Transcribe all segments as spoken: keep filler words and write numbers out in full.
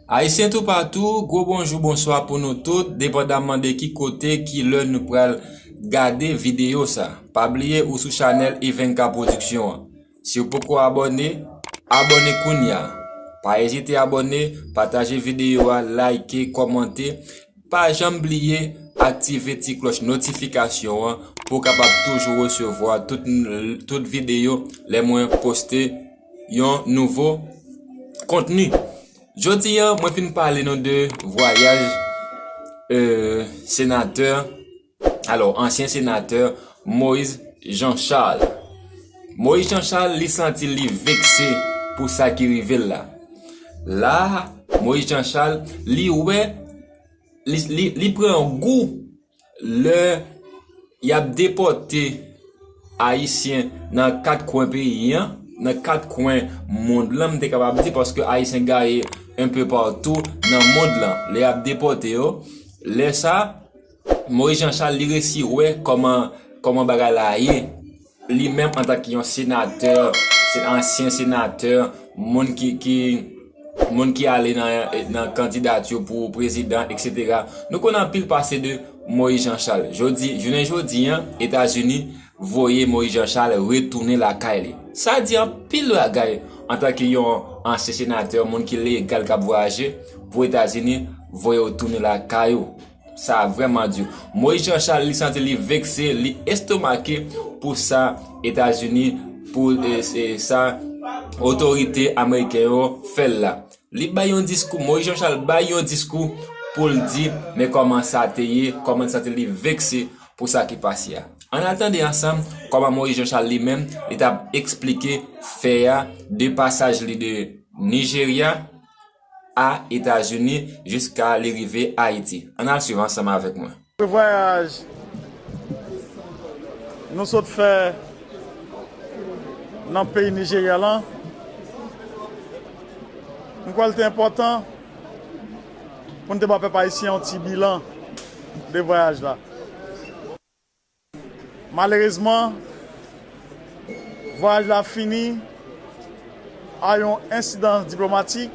Ayisyen toupatou, gwo bonjou, bonswa pou nou tout, depandamman de ki kote, ki lè nou pral gade videyo sa. Pa bliye ou sou chanèl Evenka Pwodiksyon an. Si w poko abòne, abòne kounye a. Pa ezite abòne, pataje videyo a, like, kòmante. Pa janm bliye aktive ti klòch notifikasyon an pou w kapab toujou resevwa tout, tout videyo lè mwen poste yon nouvo kontni. Jodi a, mwen vin pale nou de vwayaj, euh, senatè, alò, ansyen senatè Moïse Jean Charles. Moïse Jean Charles, li santi li vekse pou sa ki rive l la. La, Moïse Jean Charles, li wè, li, li, li pran gou lè y ap depòte Ayisyen nan kat kwen peyi an, nan kat kwen mond lan, m te kapab di, paske Ayisyen gaye un peu partout nan mond lan. Lè y ap depòte yo, lè sa, Moïse Jean Charles, li resi wè kòman, kòman bagay la ye. Li menm antanke yon senatè, se ansyen senatè, moun ki, ki, moun ki ale nan, nan kandidati pou prezidan, et cetera. Nou konn anpil pase de Moïse Jean Charles. Jodi, jounen jodi an, Etazini voye Moïse Jean Charles retounen lakay li. Sa di anpil bagay antanke yon ansyen senatè, moun ki legal k ap vwayaje pou Etazini voye w tounen lakay ou. Sa vrèman di. Moïse Jean Charles, li santi li vekse, li estomake pou sa Etazini, pou, e, e, sa otorite ameriken yo fè l la. Li bay yon diskou, Moïse Jean Charles bay yon diskou pou l di, men kòman sa te ye, kòman l santi li vekse pou sa ki pase a. Ann al tande ansanm kòman Moïse Jean Charles li menm, li t ap eksplike fè a de pasaj li de Nigeria a Etazini jiska li rive Ayiti. Ann al swiv ansanm avèk mwen. Vwayaj nou sot fè nan peyi Nijerya lan, m kwè l te enpòtan pou n te ba pèp ayisyen yon ti bilan de vwayaj la. Malerezman, vwayaj la fini a yon ensidans diplomatik,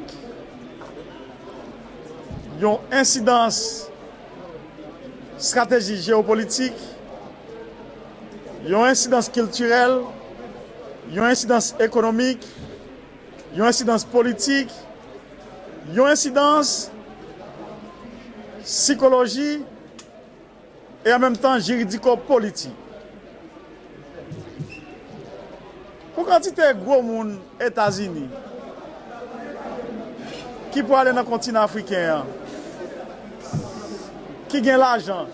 yon ensidans estrateji jewopolitik, yon ensidans kiltirèl, yon ensidans ekonomik, yon ensidans politik, yon ensidans sikoloji, e an menm tan jiridiko-politik. Pou kantite gwo moun Etazini ki prale nan kontinan afriken an, ki gen lajan,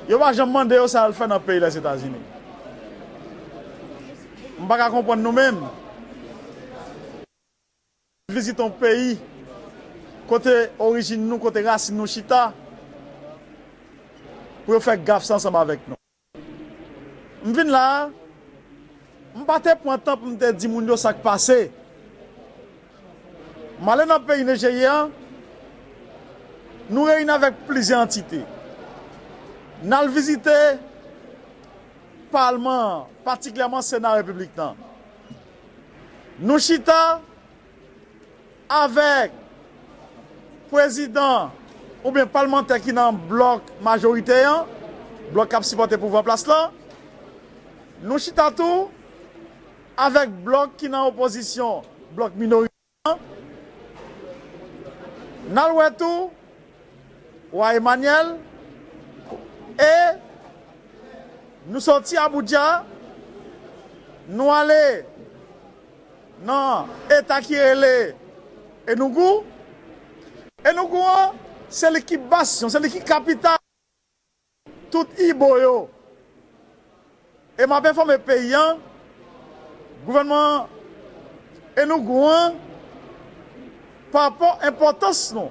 yo pa janm mande yo sa y al fè nan peyi Lèzetazini. M pa ka konprann nou menm. Vizite yon peyi kote orijin nou, kote rasin nou chita, pou yo fè gaf sa ansanm avèk nou. M vin la a, m pa te pran tan pou m te di moun yo sa k pase. M ale nan peyi Nijerya, nou reyini avèk plizyè antite. N al vizite palman an, patikilyèman Sena Repiblik lan. Nou chita avèk prezidan oubyen palmantè ki nan blòk majorite an, blòk k ap sipòte pouvwa an plas lan. Nou chita tou avèk blòk ki nan opozisyon, blòk minorite an. N al wè tou Wa Emmanuel e nou soti Abuja, nou ale nan eta ki rele Enugu. Enugu an, se li ki basyon, se li ki kapital tout Ibo yo. E m ap enfòme peyi an, gouvènman Enugu an, pa rapò enpòtans nou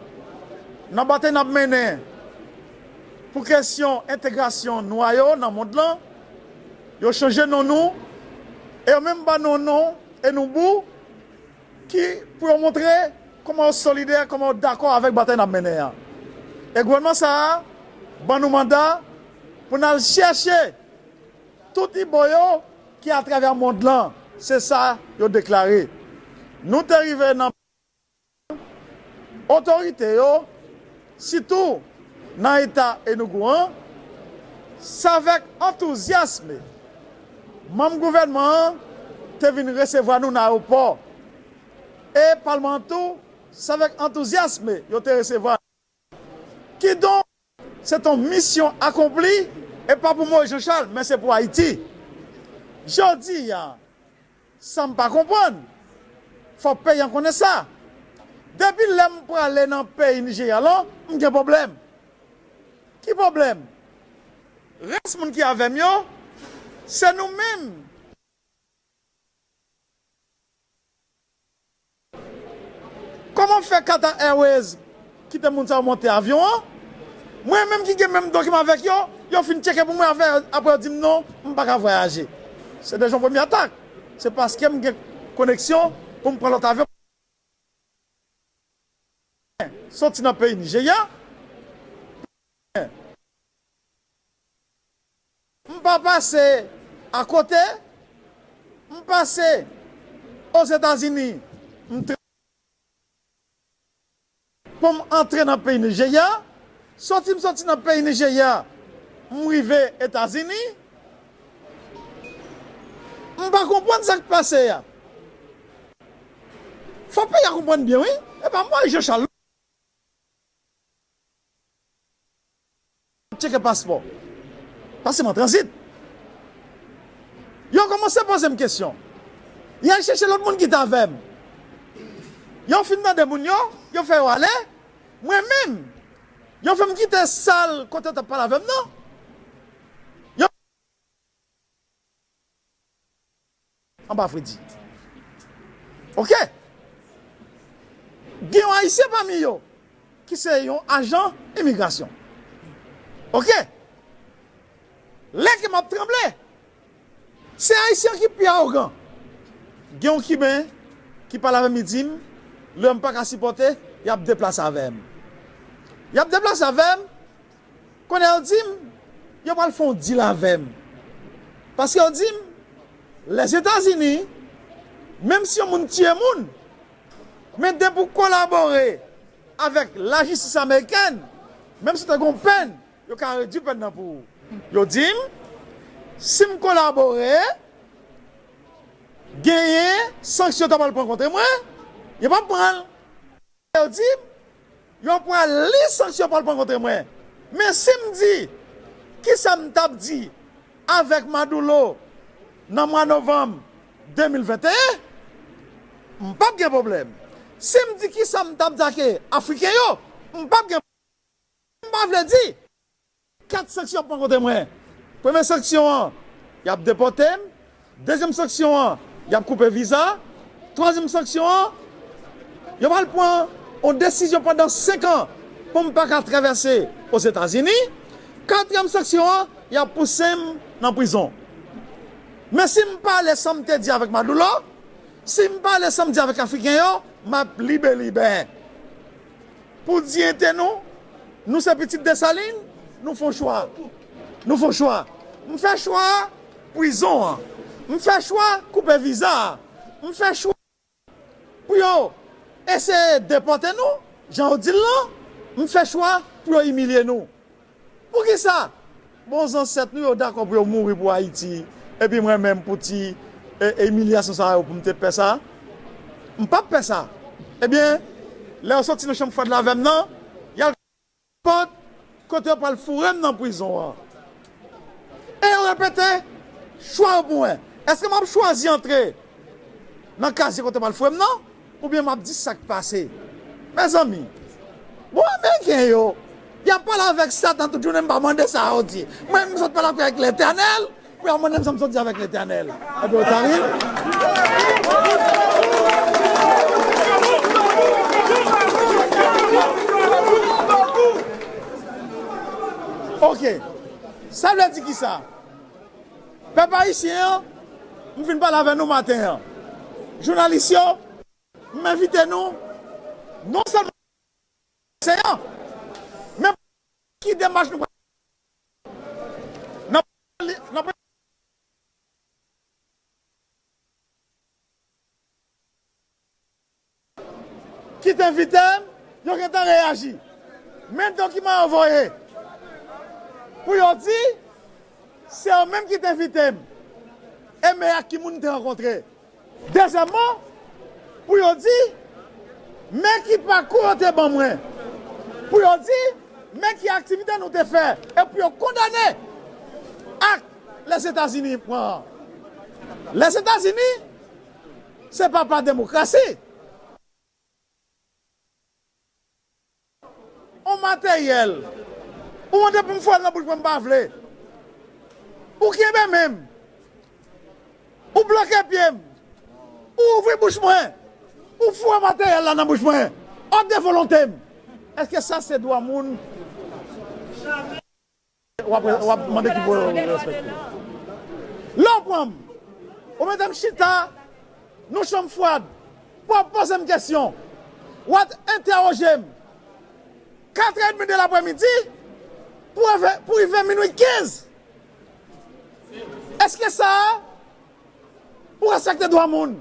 nan batay n ap mennen pou kesyon entegrasyon nwa yo nan mond lan, yo chanje non nou, e yo menm ba nou non Enugu, ki pou yo montre kòman yo solidè, kòman yo dakò avèk batay n ap mennen an. E gouvènman sa a ban nou manda pou n al chèche tout Ibo yo ki atravè mond lan, se sa yo deklare. Nou te rive nan otorite yo, sitou nan eta Enugu an, s avèk antouzyasm, manm gouvènman an te vin resevwa nou nan ayewopò. E palman an tou, s avèk antouzyasm yo te resevwa. Kidonk, se t on misyon akonpli, e pa pou Moyiz Janchal, men se pou Ayiti. Jodi a, sa m pa konprann, fò peyi an konnen sa. Depi lè m prale nan peyi Nijerya lan, m gen pwoblèm. Ki pwoblèm? Rès moun ki avè m yo, se nou menm. Kòman fè Qatar Airways kite moun sa yo monte avyon an? Mwen menm ki gen menm dokiman avèk yo, yo fin tcheke pou mwen, afè, apre yo di m non, m pa ka vwayaje. Se deja yon premye atak. Se paske m gen koneksyon pou m pran lòt avyon. Soti nan peyi Nijerya. M pa pase akote, m pase Ozetazini, m tra-, pou m antre nan peyi Nijerya, soti m soti nan peyi Nijerya, m rive Etazini, m pa konprann sa k pase a. Fò peyi a konprann byen, wi. E pa mwen, Jean Charles. Tcheke paspò. Pase m an tranzit. Yo kòmanse poze m kesyon. Y al chèche lòt moun ki t avè m. Yo fin mande moun yo, yo fè yo ale. Mwen menm, yo fè m kite sal kote yo t ap pale avè m nan. Yo anba fredi. Oke. Gen yon Ayisyen pami yo ki se yon ajan imigrasyon. Oke. Lè ke m ap tranble, se Ayisyen ki pi awogan. Gen yon Kiben ki pale avè m, li di m, lè m pa ka sipòte, y ap deplase avè m. Y ap deplase avè m, Kounye a yo di m, yo pral fè yon deal avè m. Paske yo di m, Lèzetazini, menm si yon moun tiye moun, men depi w kolabore avèk lajistis amerikèn, menm si w te gen yon pèn, yo ka redui pèn nan pou ou. Yo di m, si m kolabore, genyen sanksyon yo ta pral pran kont mwen, yo p ap pran l. Yo di m, yo pral li sanksyon pral pran kont mwen. Men si m di, kisa m t ap di avèk Maduro nan mwa novanm de mil venteyen, m p ap gen pwoblèm. Si m di kisa m t ap di ak Afriken yo, m p ap gen, m pa vle di. Kat sanksyon ap pran kont mwen. Premye sanksyon an, y ap depòte m. Dezyèm sanksyon an, y ap koupe viza. Twazyèm sanksyon an, yo pral pran yon desizyon pandan senk an pou m pa ka travèse Ozetazini. Katriyèm sanksyon an, y ap pouse m nan prizon. Men si m pa ale san m te di avèk Maduro, si m pa ale san m di avèk Afriken yo, m ap libe libe. Pou diyite nou, nou se pitit Desalin, nou fè yon chwa. Nou fè yon chwa. M fè chwa prizon an. M fè chwa koupe viza a. M fè chwa pou yo eseye depòte nou, jan yo di l lan. M fè chwa pou yo imilye nou. Poukisa? Bon, zansèt nou yo dakò pou yo mouri pou Ayiti, epi mwen menm pou ti, e, emilyasyon sa yo pou m te pè sa? M p ap pè sa. Ebyen, lè yo soti nan chanm fwad la avè m nan, y al pòt kote yo pral foure m nan prizon an. E yo repete chwa yo pou mwen. Èske m ap chwazi antre nan kazye kote yo pral foure m nan? Oubyen m ap di sa k pase. Mezanmi, bon, Ameriken yo, y ap pale avèk Satan tout jounen, m pa mande sa yo di. Mwen, m sot pale avèk Letènèl, pou y al mande m sa m sot di avèk Letènèl. Epi yo ta ri m. Oke. Sa vle di kisa? Pèp ayisyen an, m fin pale avè nou maten an. Jounalis yo, m envite nou, non sèlman se an, men ki demach nou pral nan, nan Envite m, yo gentan reyaji. Men dokiman yo voye. Pou yo di, se yo menm ki te envite m. E men ak ki moun m te rankontre. Dezyèmman, pou yo di, men ki pakou yo te ban mwen. Pou yo di, men ki aktivite nou te fè. E pou yo kondane ak Lèzetazini pran. Lèzetazini, se papa demokrasi. On materyèl. Ou mande pou m foure l nan bouch mwen, m pa vle. Ou kenbe men m. Ou bloke pye m. Ou ouvri bouch mwen. Ou foure materyèl la nan bouch mwen. Òd de volonte m. Èske sa se dwa moun? W ap, w ap mande ki pou yo respekte. Lè w pran m, ou mete m chita nan chanm fwad, w ap poze m kesyon, w ap entèwoje m, kat è edmi de laprèmidi pou rive, pou rive minwi kenz. Èske sa a ou respekte dwa moun?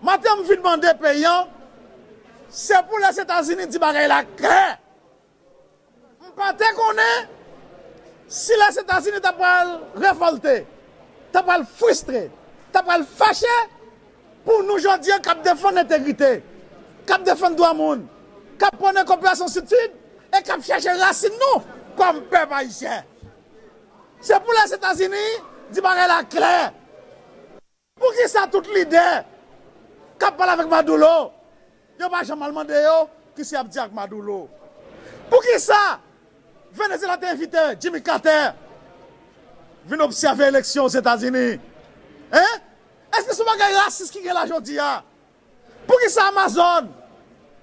Maten an, m vin mande peyi an, se pou Lèzetazini di bagay la klè. M pa te konnen si Lèzetazini ta pral revòlte, ta pral fristre, ta pral fache pou nou jodi an k ap defann entegrite, k ap defann dwa moun, k ap pwone koperasyon Sid-Sid e k ap chèche rasin nou kòm pèp ayisyen. Se pou Lèzetazini di bagay la klè. Poukisa tout lidè k ap pale avèk Maduro, yo pa janm al mande yo kisa y ap di ak Maduro? Poukisa Venezyela te envite Jimmy Carter vin obsève eleksyon Ozetazini? Hein? Èske se yon bagay rasis ki gen la jodi a? Poukisa Amazòn,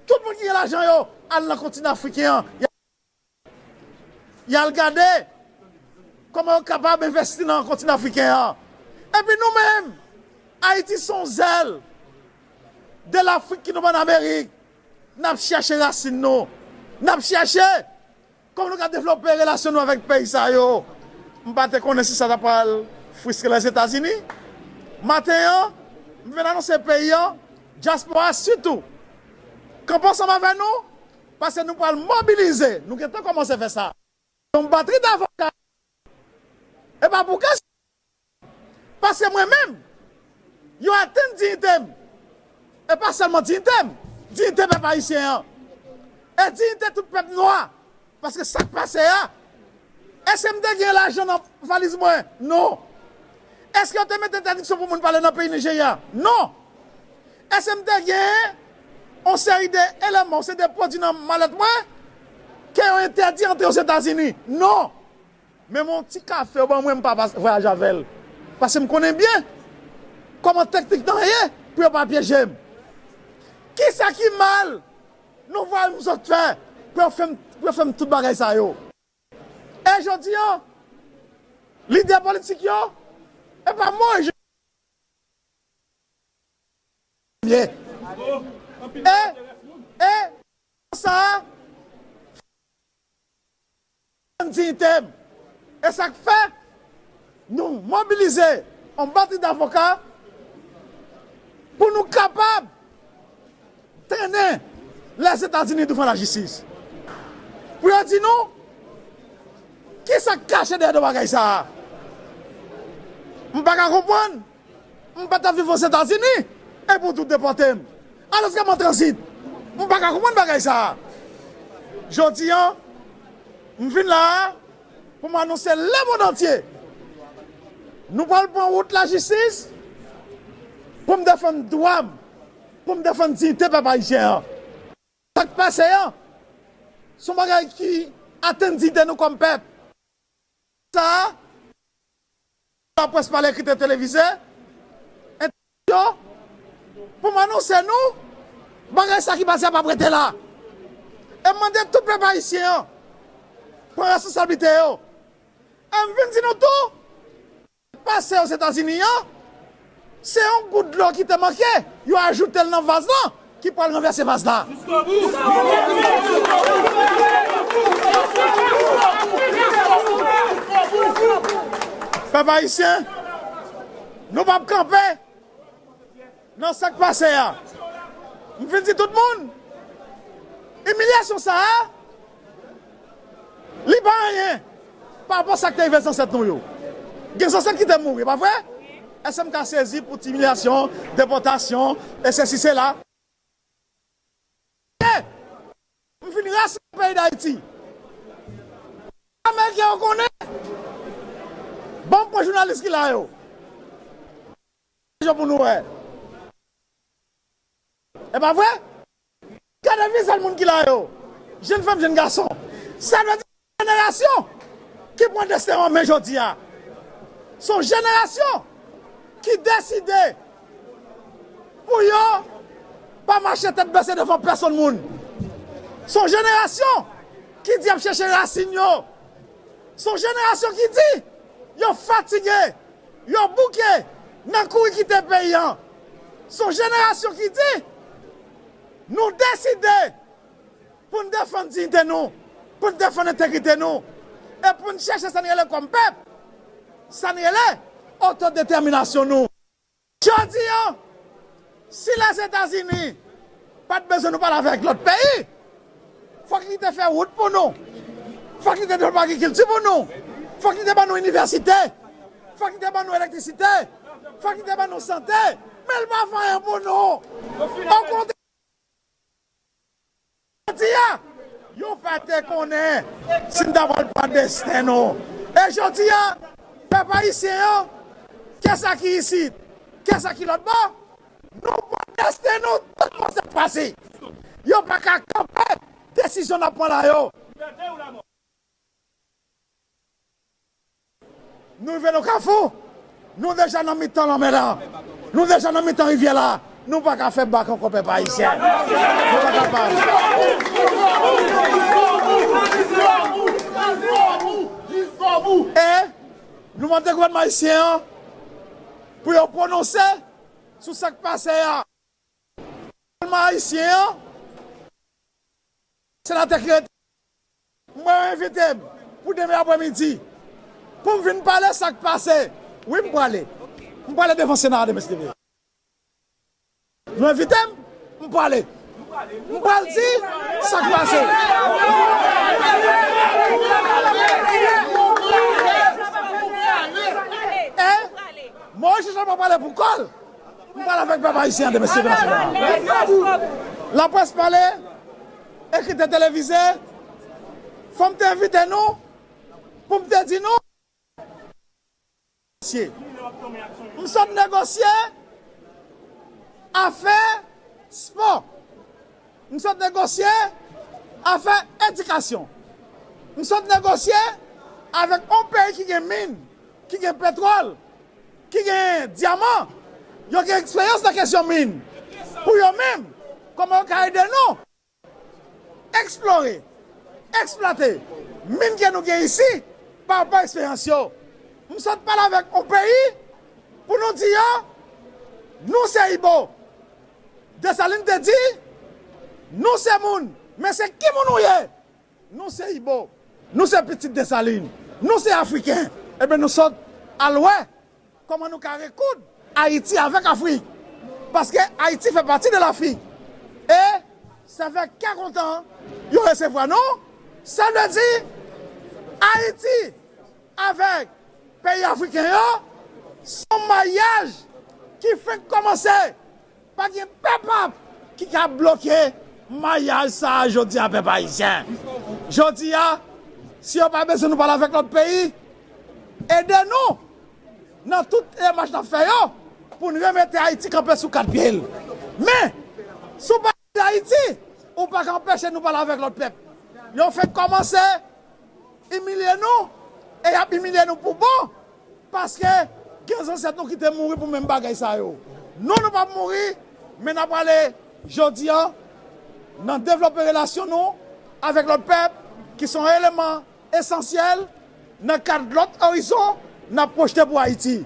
tout moun ki gen lajan yo al nan kontinan afriken an, y al gade kòman yo kapab envesti nan kontinan afriken an. Epi nou menm, Ayiti se yon zèl de Lafrik ki nou ban Amerik. N ap chèche rasin nou. N ap chèche kòman nou ka devlope relasyon nou avèk peyi sa yo. M pa te konnen si sa ta pral fristre Lèzetazini. Maten an, m vin anonse peyi an, dyaspora sitou, kanpe ansanm avè nou, paske nou pral mobilize. Nou gentan kòmanse fè sa. Yon batri davoka. E pa pou kè, paske mwen menm, yo atenn diyite m. E pa sèlman diyite m, diyite pèp ayisyen an. E diyite tout pèp nwa. Paske sa k pase a, èske m te gen lajan nan valiz mwen? Non. Èske yo te mete entèdiksyon pou moun pale nan peyi Nijerya? Non. Èske m te gen yon seri de eleman, yon seri de pwodui nan malèt mwen ke yo entèdi antre Ozetazini? Non. Menm yon ti kafe yo ban mwen, m pa pas-, vwayaje avè l. Paske m konnen byen kòman teknik nan ye pou yo pa pyeje m. Kisa ki mal nou vwal m sot fè pou yo fè m, pou yo fè m tout bagay sa yo? E jodi an, lidè politik yo, e pa mwen, je, e, e, sa a, diyite m. E sa k fè, nou mobilize yon batri davoka pou nou kapab trennen Lèzetazini douvan lajistis. Pou yo di nou, kisa k kache dèyè do bagay sa a? M pa ka konprann. M pa t ap viv Ozetazini, epi w tou depòte m. Alòske m an tranzit. M pa ka konprann bagay sa a. Jodi an, m vin la a pou m anonse lemonn antye. Nou pral pran wout lajistis pou m defann dwa m, pou m defann diyite pèp ayisyen an. Sa k pase an, se yon bagay ki atenn diyite nou kòm pèp. Sa a, laprès pa al ekri te televize, entèvyou, pou m anonse nou, bagay sa ki pase a p ap rete la. E m mande tout pèp ayisyen an pran responsablite yo. E m vin di nou tou, pase Ozetazini an, se yon gout dlo ki te manke, yo ajoute l nan vaz lan, ki pral ranvèse vaz la. Pèp ayisyen, nou p ap kanpe nan sa k pase a. M vin di tout moun, Sitiyasyon sa a, li pa anyen pa rapò sa k te rive zansèt nou yo. Gen zansèt ki te mouri, pa vre? Èske m ka sezi pou ti imilyasyon, depòtasyon, e sesi, sela? M fin rasanble peyi Dayiti. Ameriken yo konnen. Ban m pran jounalis ki la yo. Pou nou wè. E pa vre? Gade vizaj moun ki la yo. Jèn fanm, jèn gason. Sa vle di jenerasyon ki pran desten an men jodi a. Se yon jenerasyon ki deside pou yo pa mache tèt bese devan pèsonn moun. Se yon jenerasyon ki di y ap chèche rasin yo. Se yon jenerasyon ki di yo fatige, yo bouke nan kouri kite peyi an. Se yon jenerasyon ki di nou deside pou n defann diyite nou, pou n defann entegrite nou, e pou n chèche sa n rele kòm pèp, sa n rele otodetèminasyon nou. Jodi a, si Lèzetazini pa t bezwen nou pale avèk lòt peyi, fòk li te fè wout pou nou, fòk li te devlope agrikilti pou nou, fòk li te ban nou inivèsite, fòk li te ban nou elektrisite, fòk li te ban nou sante, men l pa fè anyen pou nou. Okontrè, jodi a, yo pa te konnen si n ta pral pran desten nou. E jodi a, pèp ayisyen an, kèsa ki isit, kèsa ki lòt bò, nou pran desten nou tout bò sa k pase. Yo pa ka kanpe desizyon n ap pran la yo. Nou rive nan kafou. Nou deja nan mitan lanmè la. Nou deja nan mitan rivyè la. Nou pa ka fè bak ankò, pèp ayisyen. Nou pa kapab. E nou mande gouvènman ayisyen an pou yo pwononse sou sa k pase a. Gouvènman ayisyen an, senatè ki rete, mwen yo envite m pou demen apremidi pou m vin pale sa k pase. Wi, m prale. M prale devan Sena a demen, si Dye vle. Yo envite m, m prale. M pral di sa k pase. E Moyiz Jan Jan pa prale pou kò l. M pral avèk pèp ayisyen an demen, si Dye vle. Laprès pale, ekri te televize, fò m te envite nou pou m te di nou, mesye, m sot negosye afè spò, m sot negosye afè edikasyon, m sot negosye avèk yon peyi ki gen min, ki gen petwòl, ki gen dyaman, yo gen eksperyans nan kesyon min. Pou yo menm, kòman yo ka ede nou eksplore, eksplwate min ke nou gen isi pa rapò eksperyans yo? M sot pale avèk yon peyi pou nou di yo, nou se Ibo. Desalin te di, nou se moun, men se ki moun ou ye? Nou se Ibo, nou se pitit Desalin, nou se Afriken. Ebyen, nou sot al wè kòman nou ka rekoud Ayiti avèk Afrik. Paske Ayiti fè pati de Lafrik. E sa fè kè kontan yo resevwa nou. Sa vle di, Ayiti avèk peyi afriken yo, se yon mayaj ki fenk kòmanse. Pa gen pèp ap ki ka bloke mayaj sa a jodi a, pèp ayisyen. Jodi a, si yo pa bezwen nou pale avèk lòt peyi, ede nou nan tout demach n ap fè yo pou n remete Ayiti kanpe sou kat pye l. Men, si w pa ede Ayiti, ou pa ka anpeche nou pale avèk lòt pèp. Yo fenk kòmanse imilye nou, e y ap imilye nou pou bon, paske gen zansèt nou ki te mouri pou menm bagay sa yo. Nou, nou p ap mouri, men n ap prale jodi a nan devlope relasyon nou avèk lòt pèp ki se yon eleman esansyèl nan kad lòt orizon n ap pwojte pou Ayiti.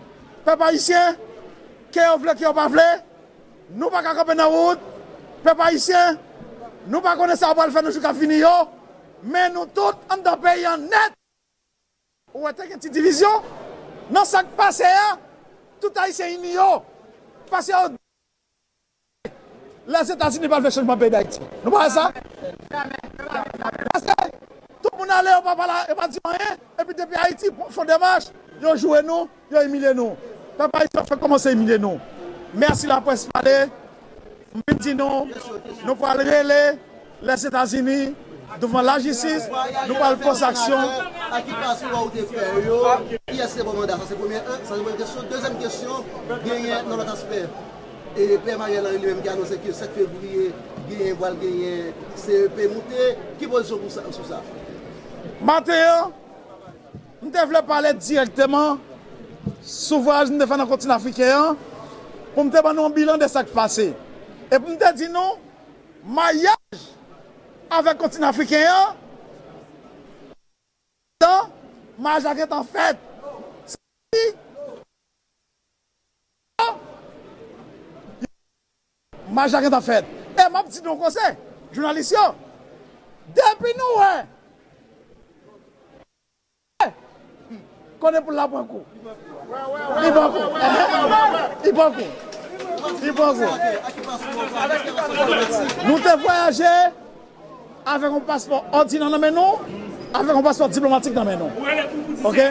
Pèp ayisyen, ke yo vle, ke yo pa vle, nou pa ka kanpe nan wout. Pèp ayisyen, nou pa konnen sa yo pral fè nan jou k ap vini yo, men nou tout anndan peyi an nèt. Ou wè, te gen ti divizyon nan sa k pase a, tout Ayisyen ini yo, paske yo Lèzetazini pa vle chanjman peyi Dayiti. Nou pa wè sa? Paske tout moun ale, yo pa pale, yo pa di anyen, epi depi Ayiti fè dèmach, yo joure nou, yo imilye nou. Pèp ayisyen, yo fèk kòmanse imilye nou. Mèsi Laprès Pale. M vin di nou, nou pral rele Lèzetazini douvan lajistis, nou pral poze aksyon. A ki paspo ou te fè yo? Kiyès te ba w manda? Sa se premyè, sa se premyè kesyon. Dezyèm kesyon, genyen nan lòt aspè. E P M Ariel Henry li menm ki anonse ke sèt fevriye, genyen, pral genyen C E P moute. Ki pozisyon pou sa, sou sa? Maten an, m te vle pale dirèkteman sou vwayaj m te fè nan kontinan afriken an, pou m te ban nou yon bilan de sa k pase. E pou m te di nou, mayaj avèk kontinan afriken an, tan, mayaj la gentan fèt. Mayaj la gentan fèt. E m ap di nou konsa, jounalis yo, depi nou wè, konnen pou l la pran kou. Li pran kou. Li pran kou. Li pran kou. Nou te vwayaje avèk yon paspò òdinè nan men nou, avèk yon paspò diplomatik nan men nou. Oke?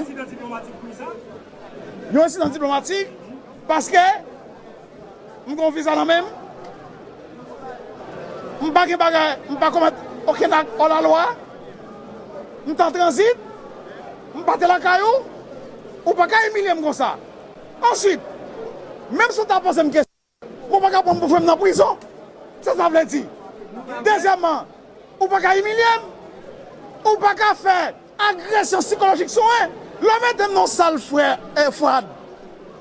Yon ensidan diplomatik, paske m gen yon viza nan men m, m pa gen bagay, m pa komèt okenn ak òlalwa, m t an tranzit, m pa te lakay ou, ou pa ka imilye m konsa. Answit, menm si w ta poze m kesyon, ou pa ka pran m pou fè m nan prizon. Sa sa vle di? Dezyèmman, ou pa ka imilye m. Ou pa ka fè agresyon sikolojik sou mwen. Lè w mete m nan sal frè, eh, fwad,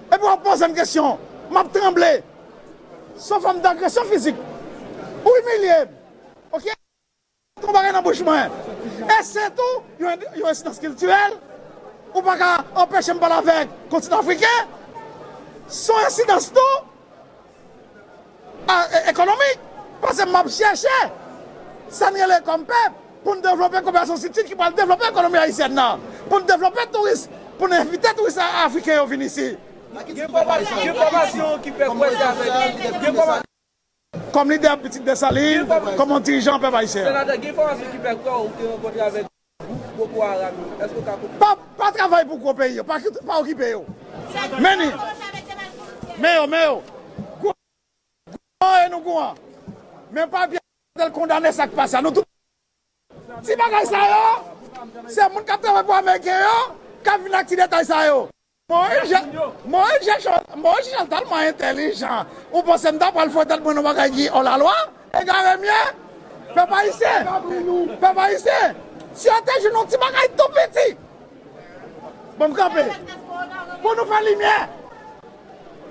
epi w ap poze m kesyon, m ap tranble. Se yon fòm dagresyon fizik. Ou imilye m. Oke? Yon bagay nan bouch mwen. E se tou yon, yon ensidans kiltirèl. Ou pa ka anpeche m pale avèk kontinan afriken. Se yon ensidans tou, a, e, ekonomik. Paske m ap chèche sa n rele kòm pèp pou n devlope koperasyon siltik ki pral devlope ekonomi ayisyèn nan. Pou n devlope touris, pou n envite touris a-, afriken yo vin isi. Gen enfòmasyon, gen enfòmasyon ki fè kwè se avèk, gen enfòmasyon Kòm lidè Pitit Desalin, kòm yon dirijan pèp ayisyen. Senatè, gen enfòmasyon ki fè kwè ou te rankontre avèk gwoup Boko Haram yo. Èske w ka konfime? Pa, pa travay pou gwo peyi yo, pa, pa okipe yo. Men ni, men yo, men yo. Gwo, gwo, e nou gwo an. Men pa byen tèl kondane sa k pase a. Nou tout Ti bagay sa yo, se moun k ap travay pou Ameriken yo k ap vin ak ti detay sa yo. Moyiz Je-, Moyiz Jechon, Moyiz Jechon tèlman entèlijan, ou panse m ta pral foure tèt mwen nan bagay ki òlalwa? Egare m ye? Pèp ayisyen, pèp ayisyen, si yo te jwenn yon ti bagay tou piti, Bon, m kanpe. Pou nou fè limyè,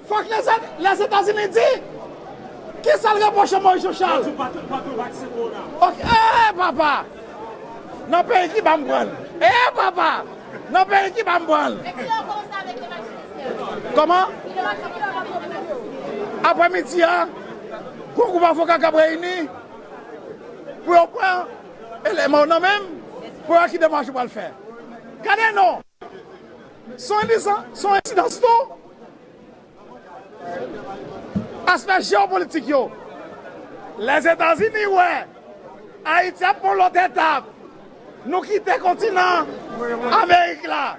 fòk Lèzè-, Lèzetazini di kisa l repwoche Moyiz Jean Charles. Yo di w pa t-, pa t-, pa t-, se kowona. Oke, eh, papa! Nan peyi ki ba m pran l. Eh, papa! Nan peyi ki ba m pran l. Kòman? Aprèmidi a, gon gwoup avoka k ap reyini pou yo pran eleman yo nan men m pou yo wè ki demach yo pral fè. Gade non! Son ensidan-, son ensidans tou. Aspè jewopolitik yo. Lèzetazini wè Ayiti ap pran lòt etap. Nou kite kontinan Amerik la.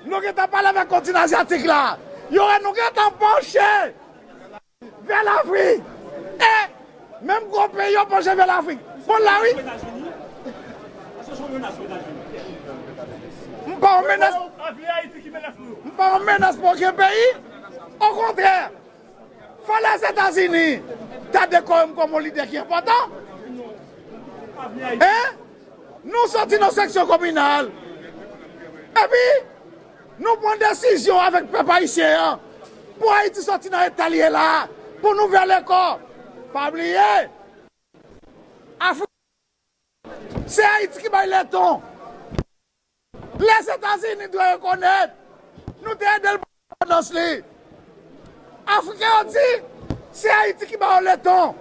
Nou gentan pale avèk kontinan azyatik la. Yo wè nou gentan panche vè Lafrik. E menm gwo peyi yo panche vè Lafrik. Bon, la wi. M pa yon menas. M pa yon menas pou okenn peyi. Okontrè, fò Lèzetazini ta dekore m kòm yon lidè ki enpòtan. Hein? Nou soti nan seksyon kominal. Epi, nou pran desizyon avèk pèp ayisyen an pou Ayiti soti nan eta l ye la, pou nou vè lekò. Pa bliye, Afrik, se Ayiti ki bay leton. Lèzetazini dwe rekonèt nou te ede l pran endepandans li. Afriken yo di, se Ayiti ki ba yo leton.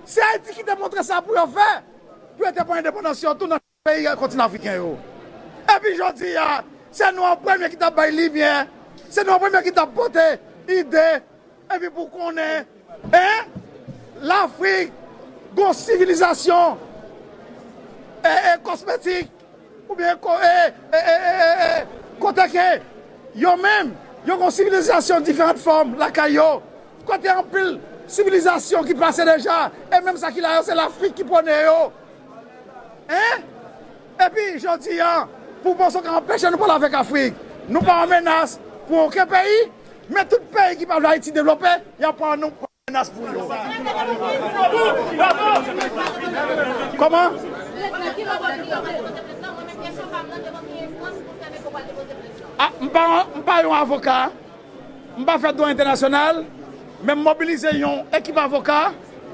Se Ayiti ki te montre sa pou yo fè, pou yo te pran endepandans yo tou nan peyi kontinan afriken yo. Epi jodi a, se nou an premye ki t ap bay limyè, se nou an premye ki t ap pote ide, epi pou konnen, en, Lafrik gon sivilizasyon e, e, kosmetik, oubyen ko-, e, e, e, e, e, e, kote ke yo menm, yo gen sivilizasyon diferan fòm lakay yo, kote anpil sivilizasyon ki pase deja, e menm sa ki la yo, se Lafrik ki pwone yo. Hein? Epi, jodi a, pou panse w ka anpeche nou pale avèk Afrik, nou pa yon menas pou okenn peyi, men tout peyi ki pa vle Ayiti devlope, y ap pran nou kòm menas pou yo. Kòman? Ah, m pa, m pa yon avoka. M pa fè dwa entènasyonal, men m mobilize yon ekip avoka.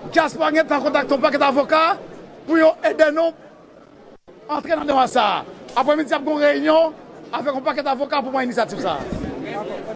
Dyaspora gentan kontakte yon pakèt avoka pou yo ede nou antre nan demach sa a. Aprèmidi, ap gen yon reyinyon avèk yon pakèt avoka pou pran inisyativ sa a.